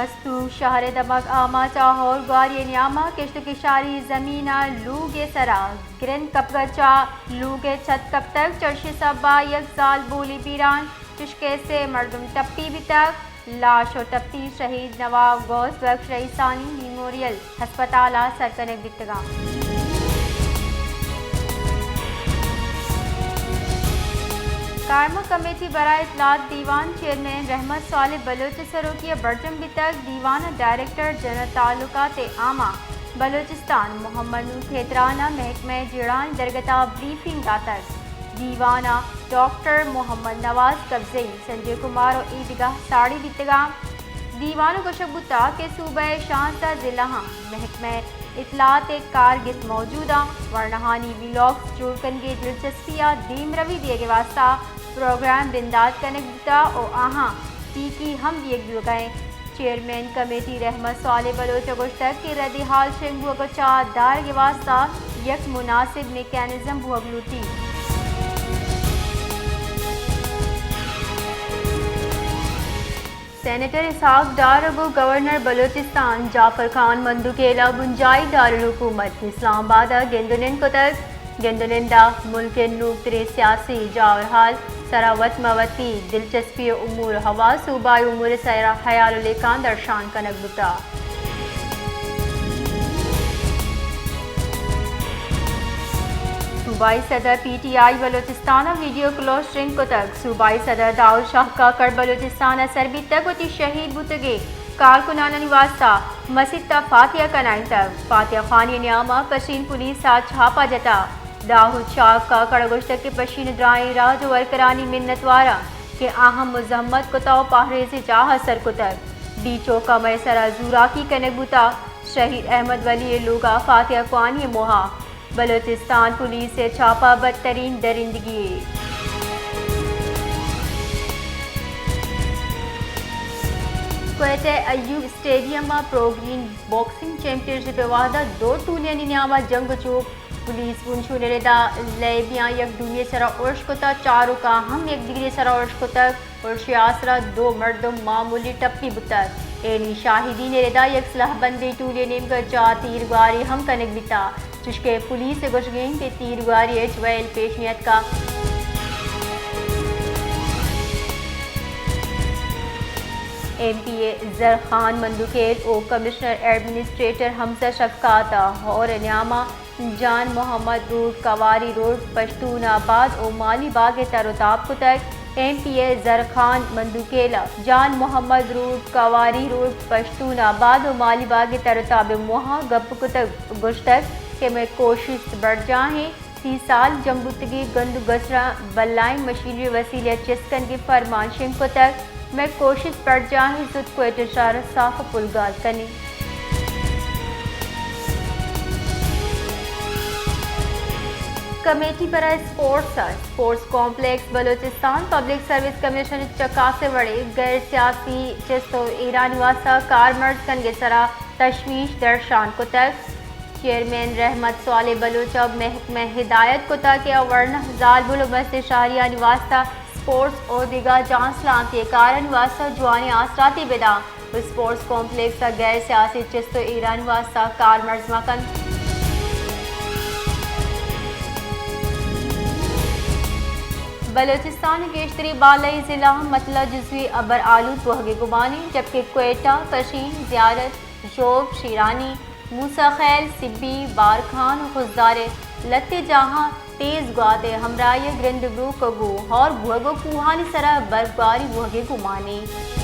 مستونگ شہر ءِ دمگ آماچ ءَ ہور گواری ءِ نیام ءَ کشت ءُ کشاری زمین ءَ لوگ ءِ سرا گرند کپگ ءَ چہ لوگ ءِ چھت کپتگ۔ چرشی سبب ءَ یک زالبولے بیران، چشکہ سے مردم ٹپی بیتگ۔ لاش ءُ ٹپی شہید نواب غوث بخش رئیسانی میموریل ہسپتال ءَ سر کنگ بیتگ اَنت۔ کارمرز کمیٹی برائے اطلاعات دیوان چیئرمین رحمت صالح بلوچ ءِ سروکی ءَ برجم بیتگ۔ دیوان ءَ ڈائریکٹر جنرل تعلقات عامہ بلوچستان محمد نور کھیتران ءَ محکمہ جیڑھانی درگت ءَ بریفنگ داتگ۔ دیوان ءَ ڈاکٹر محمد نواز قبضئی، سنجے کمار ءُ ایدگہ ساڑی بیتگ اَنت۔ دیوان ءَ گوشگ بوتگ کہ صوبہ ءِ شانزدہ ضلعاں محکمہ اطلاعات ءِ کارگس موجود اَنت، ورناہانی ویلاگز جوڑ کنگ ءِ دلچسپی ءَ دیمروی دیگ ءِ واستہ پروگرام بندات کنگ بوتگ ءُ آہاں ٹیکی ہم دیگ بوگ ءَ اِنت۔ چیئرمین کمیٹی رحمت صالح بلوچ ءَ گوشتگ کہ رد ءِ حال شنگ بوگ ءُ چاہ دارگ ءِ واستہ یک مناسب میکانزم بوگ لوٹیت۔ سینیٹر اسحاق ڈار ءُ گورنر بلوچستان جعفر خان مندوکیل ءَ بنجاہی دارالحکومت اسلام آباد ءَ گند ءُ نند کتگ۔ گند ءُ نند ءَ ملک ءِ نوکتریں سیاسی جاور حال سرا وت مہ وتی دلچسپی ءِ امور ءُ حوال صوبائی امور ءِ سرا ہیال ءُ لیکہاں درشان کنگ بوتگ۔ صوبائی صدر پی ٹی آئی بلوچستان ءَ ویڈیو کلوز شنگ کتگ۔ صوبائی صدر داؤد شاہ کاکڑ بلوچستان ءَ سر بیتگ، وتی شہید بوتگیں کارکنانانی واستہ مسیت ءَ فاتحہ کنائینتگ۔ فاتحہ خوانی ءِ نیام ءَ پشین پولیس ءَ چھاپہ جتگ۔ داؤد شاہ کاکڑ ءَ گوشتگ کہ پشین ءِ درائیں راج ءُ ورکرانی منتوار آں کہ آہاں مزاحمت کتگ ءُ پہریزیں جاہ ءَ سر کتگ۔ ڈی چوک ءَ مئے سرا زوراکی کنگ بوتگ۔ شہید احمد ولی ءِ لوگ ءَ فاتحہ خوانی ءِ موہ ءَ بلوچستان پولیس ءِ چھاپہ بدترین درندگی یے۔ کوئٹہ ءِ ایوب اسٹیڈیم ءَ پرو گرین باکسنگ چیمپئن شپ ءِ وہد ءَ دو ٹولیانی نیام ءَ جنگ ءُ چوپ۔ پولیس بنشون ءِ ردا لیبیاں یک دومی ءِ سرا ارش کتگ، چاروکاں ہم یک دگرے ءِ سرا ارش کتگ۔ ارش ءِ آسرا دو مردم معمولی ٹپی بوتگ۔ عینی شاہدین ءِ ردا یک سلاہ بندیں ٹولی ءِ نیمگ ءَ چہ تیرگواری ہم کنگ بیتگ، چوشکہ پولیس ءِ گوشگ انت کہ تیرگواری ءِ ہچ ویل پیش نیاتکگ۔ ایم پی اے زرخان مندوکیل ءُ کمشنر ایڈمنسٹریٹر حمزہ شفقات ءَ ہور ءِ نیام ءَ جان محمد روڈ، کواری روڈ، پشتون آباد ءُ مالی باگ ءِ تر ءُ تاب کتگ۔ ایم پی اے زرخان مندوکیل ءَ جان محمد روڈ، کواری روڈ، پشتون آباد ءُ مالی باگ ءِ تر ءُ تاب ءِ موہ ءَ گپ کتگ ءُ گوشتگ کہ مئے کوشست برجاہ اِنت، سی سال جم بوتگیں گند ءُ گسراں بلائیں مشینری ءِ وسیلہ ءَ چست کنگ ءِ فرمان شنگ کتگ۔ مئے کوشست برجاہ اِنت، زوت کوئٹہ شہر ءَ صاف ءُ پلگار کنیں۔ کمیٹی برائے اسپورٹس ءَ sports complex Balochistan public service commission ءِ چکاس ءِ وڑیں غیر سیاسی چست ءُ ایرانی واستہ کارمرز کنگ ءِ سرا تشویش درشان کتگ۔ چیئرمین رحمت صالح بلوچ ءَ محکمہ ءَ ہدایت کتگ کہ آ ورنا زالبول ءُ مستیں شہریانی واستہ اسپورٹس ءُ دگہ جان سلامتی ءِ کارانی واستہ جوانیں آسراتی بدنت ءُ اسپورٹس کمپلیکس ءَ غیر سیاسی چست ءُ ایرانی واستہ کارمرز مہ کنت۔ بلوچستان ءِ گیشتریں بالائی ضلع متلہ جزوی ابر آلود بوہگ ءِ گمان اِنت، جبکہ کوئٹہ، پشین، زیارت، ژوب، شیرانی، موسی خیل، سبی، بارکھان ءُ خضدار ءِ لہتے جاہاں تیز گوات ءِ ہمراہی ءَ گرند بروک ءَ گوں ہور بوہگ ءُ کوہانی سرا برفباری بوہگ ءِ گمان اِنت۔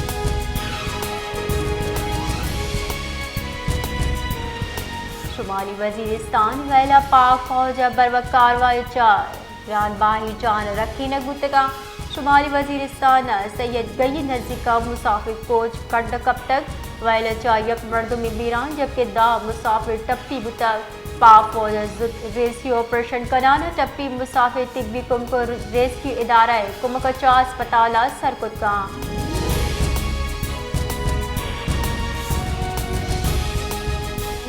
شمالی وزیرستان ءِ ویل ءَ پاک فوج ءِ بروک کاروائی ءَ چار جان بہی جان رکینگ بوتگ اَنت۔ شمالی وزیرستان ءِ سید گئی ءِ نزیک ءَ مسافر کوچ کنڈ ءَ کپتگ۔ ویل ءَ چہ یک مردمے بیران جبکہ دہ مسافر ٹپی بوتگ۔ پاک فوج ءَ زوت ریسکیو آپریشن کنان ءَ ٹپی مسافر طبی کمک ءُ ریسکیو ادارہ ءِ کمک ءَ چہ ہسپتال ءَ سر کتگ اَنت۔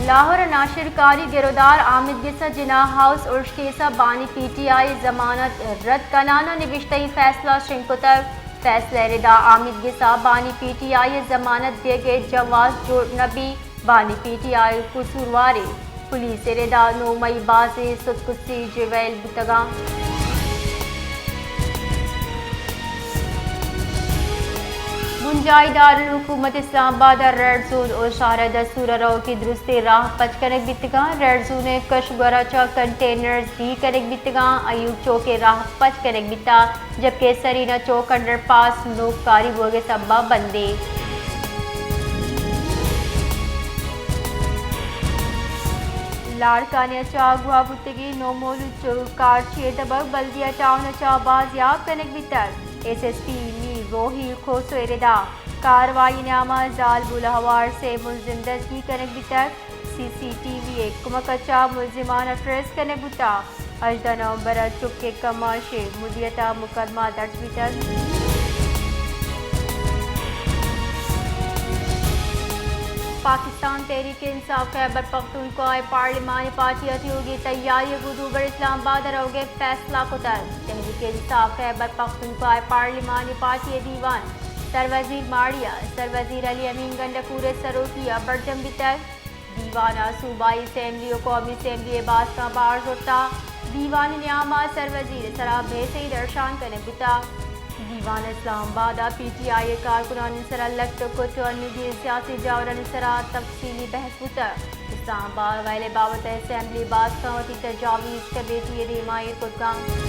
لاہور ءَ ناشرکاری گرودار آمید گس ءَ جناح ہاؤس ارش کیس ءَ بانی پی ٹی آئی ضمانت رد کنان ءَ نبشتہی فیصلہ شنگ کتگ۔ فیصلہ ءِ ردا آمید گسا بانی پی ٹی آئی ءِ ضمانت دیگ ءِ جواز جوڑ نہ بی، بانی پی ٹی آئی قصوروارے، پولیس ءِ ردا نو مئی بازیں ستک ءُ سیج ءِ ویل بوتگاں۔ بنجاہی دارالحکومت اسلام آباد ءَ ریڈ زون ءُ شاہراہ دستور ءَ روکی درستیں راہ پچ کنگ بیتگاں۔ ریڈ زون ءِ کش گورا چہ کنٹینرز دی کنگ بیتگاں۔ ایوب چوک ءِ راہ پچ کنگ بیتا، جبکہ سرینا چوک انڈر پاس نوک کاری بوگ ءِ سبب ءَ بندیں۔ لاڑکانیں ءَ چہ اغوا بوتگیں نو مولود چکار چیر دبگ بلدیہ ٹاؤن ءَ چہ بازیاب کنگ بیتگ۔ ایس ایس پی میر روحیل کھوسو ءِ ردا کاروائی ءِ نیام ءَ زالبول ءِ ہوار سے ملزم دزگیر کنگ بیتگ۔ سی سی ٹی وی ءِ کمک ءَ چہ ملزمان ءَ ٹریس کنگ بوتگ۔ ہژدہ نومبر ءَ چک ءِ کماش ءِ مدیت ءَ مقدمہ درج بیتگ۔ پاکستان تحریک انصاف خیبر پختونخوا ءِ پارلیمانی پارٹی ءَ تیوگیں تیاری ءَ گوں دوبر اسلام آباد ءَ روگ ءِ فیصلہ کتگ۔ تحریک انصاف خیبر پختونخوا ءِ پارلیمانی پارٹی ءِ دیوان سروزیر ماڑی ءَ سروزیر علی امین گنڈکور ءِ سروکی ءَ برجم بیتگ۔ دیوان ءَ صوبائی اسمبلی ءُ قومی اسمبلی ءِ باسکاں بہر زرتگ۔ دیوان ءِ نیام ءَ سروزیر ءِ سرا بے سہی درشان کنگ بوتگ۔ دیوان ءَ اسلام آباد ءَ پی ٹی آئی ءِ کارکنانی سرا لٹ ءُ کٹ ءُ انوگیں سیاسی جاورانی سرا تفصیلی بحث بوتگ۔ اسلام آباد ءِ ویل ءِ بابت ءَ اسمبلی باسکاں وتی تجاویز کمیٹی ءِ دیما ایر کتگ اَنت۔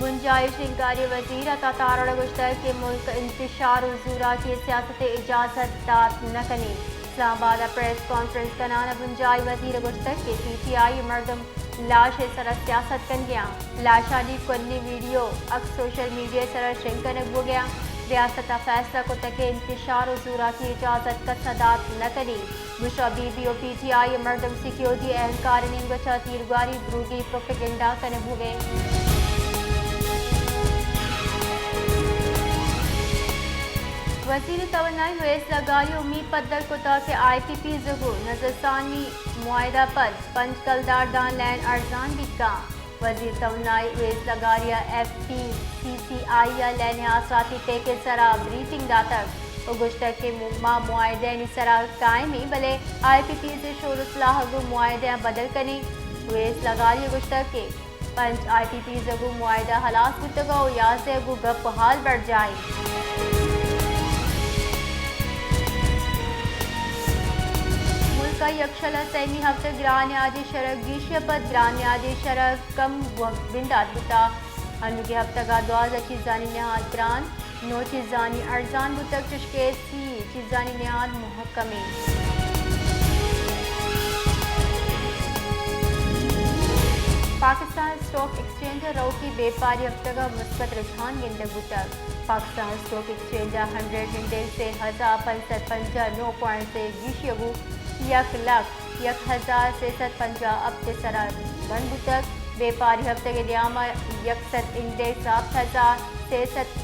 بنجاہی شنگکاری وزیر عطا تارڑ ءَ گوشتگ کہ ملک ءَ انتشار ءُ زوراکی ءِ سیاست ءِ اجازت دات نہ کنیں۔ اسلام آباد ءَ پریس کانفرنس کنان ءَ بنجاہی وزیر ءَ گوشتگ کہ پی ٹی آئی ءِ مردم لاش ءِ سرا سیاست کنگ ءَ اَنت۔ لاشانی کنی ویڈیو عکس سوشل میڈیا ءِ سرا شنگ کنگ بوگ ءَ اَنت۔ ریاست ءَ فیصلہ کتگ کہ انتشار ءُ زوراکی ءِ اجازت کس ءَ دات نہ کنیں۔ بشہ بی بی ءُ پی ٹی آئی ءِ مردم سیکیورٹی اہلکار ءِ نیمگ ءَ چہ تیرگواری دروگی پروپیگنڈا کنگ بوگ ءَ اَنت۔ وزیر توانائی اویس لغاری ءَ امیت پدر کتگ کہ آئی پی پیز ءَ گوں نظرثانی معاہدہ ءَ پد پنچ کلدار داں لین ارزان بیت کنت۔ وزیر توانائی اویس لغاری ءَ ایف پی سی سی آئی ءِ لین ءِ آسراتی پیکج ءِ سرا بریفنگ داتگ ءُ گوشتگ کہ ما معاہدہانی سرا قائم ایں، بلے آئی پی پیز ءِ شور ءُ سلاہ ءَ گوں معاہدہ ءَ بدل کنیں۔ اویس لغاری ءَ گوشتگ کہ پنچ آئی پی پیز ءَ گوں معاہدہ ہلاس بوتگ ءُ یازدہ ءَ گوں گپ ءُ ہال برجاہ اِنت۔ ملک ءَ یکشل ءَ سیمی ہفتہ گران نیادی شرح گیشی ءَ پد گران نیادی شرح کم بوگ بندات بوتگ۔ انوگیں ہفتگ ءَ دوازدہ چیزانی نہاد گران، نو چیزانی ارزان بوتگ، چشکہ سی چیزانی نہاد مہکم اِنت۔ پاکستان اسٹاک ایکسچینج ءَ روکی بیپاری ہفتگ ءَ مثبت رجحان گندگ بوتگ۔ پاکستان اسٹاک ایکسچینج ءِ ہنڈریڈ انڈیکس سے ہزار پنچ سد پنجاہ نو پوائنٹ سے گیشی ءَ گوں یک لکھ یک ہزار سے سد پنجاہ ہپت ءِ سرا بند بوتگ۔ بیپاری ہفتگ ءِ نیام ءَ یک سد انڈیکس ہپت ہزار سے سد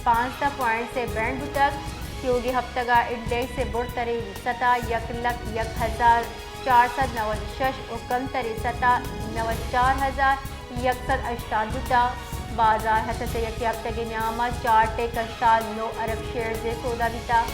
پانزدہ پوائنٹ سے بینڈ بوتگ۔ تیوگیں ہفتگ ءَ انڈیکس ءِ برتریں سطح یک لکھ یک ہزار چار سد نود شش ءُ کمتریں سطح نود چار ہزار یک سد ہشتاد بوتگ۔ بازار حسد ءَ یکے ہپتگے نیام ءَ چار ٹک ہشتاد نو ارب شیئرز ءِ سودا بیتگ۔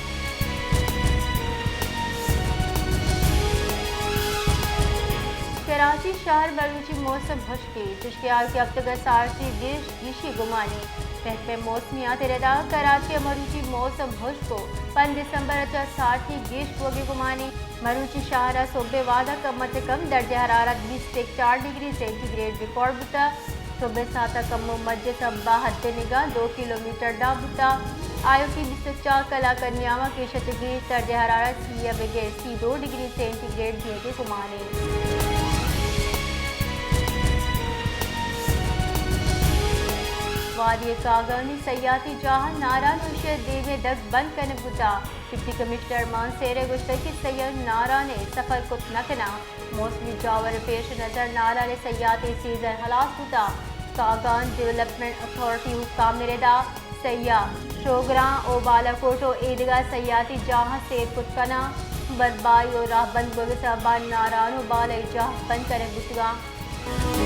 کراچی شہر مروچی موسم ہشکے، چشکہ آیوکیں ہپتگ ءَ سارتی گیش گیشی گمانے۔ محکمہ موسمیات ءِ ردا کراچی ءَ مروچی موسم ہشک ءُ پنچ دسمبر ءَ چہ سارتی گیش بوگی گمانے۔ مروچی شہر ءَ سہب ءِ وہد ءَ کم ءَ چہ کم درجہ حرارت بیست ءُ چار ڈگری سینٹی گریڈ ریکارڈ بوتگ۔ سہب ءِ ساعت ءَ کم ءُ مجس ءَ بہت دنگا دو کلومیٹر ڈاہ بوتگ۔ آیوکیں بیست ءُ چار کلاک ءِ نیام ءَ گیش ءَ چہ گیش درجہ حرارت سی ءَ بگر سی دو ڈگری سینٹی گریڈ بیگ ءِ گمان اِنت۔ وادی کاگانی سیاحتی جاہ ناران ءُ ایشی ءِ دیم ءَ دگ بند کنگ بوتگ۔ ڈپٹی کمشنر مانسہرہ ءَ گوشتگ کہ سیاح ناران ءَ سفر کت نہ کناں۔ موسمی جاور ءِ پیش نظر ناران ءِ سیاحتی سیزن ہلاس بوتگ۔ کاگان ڈویلپمنٹ اتھارٹی ءِ حکام ءِ ردا سیاح شوگران ءُ بالاکوٹ ءُ ایدگہ سیاحتی جاہاں سیر کت کناں۔ برفباری ءُ راہ بند بوگ ءِ سبب ءَ ناران ءُ بالائی جاہ بند کنگ بوتگ اَنت۔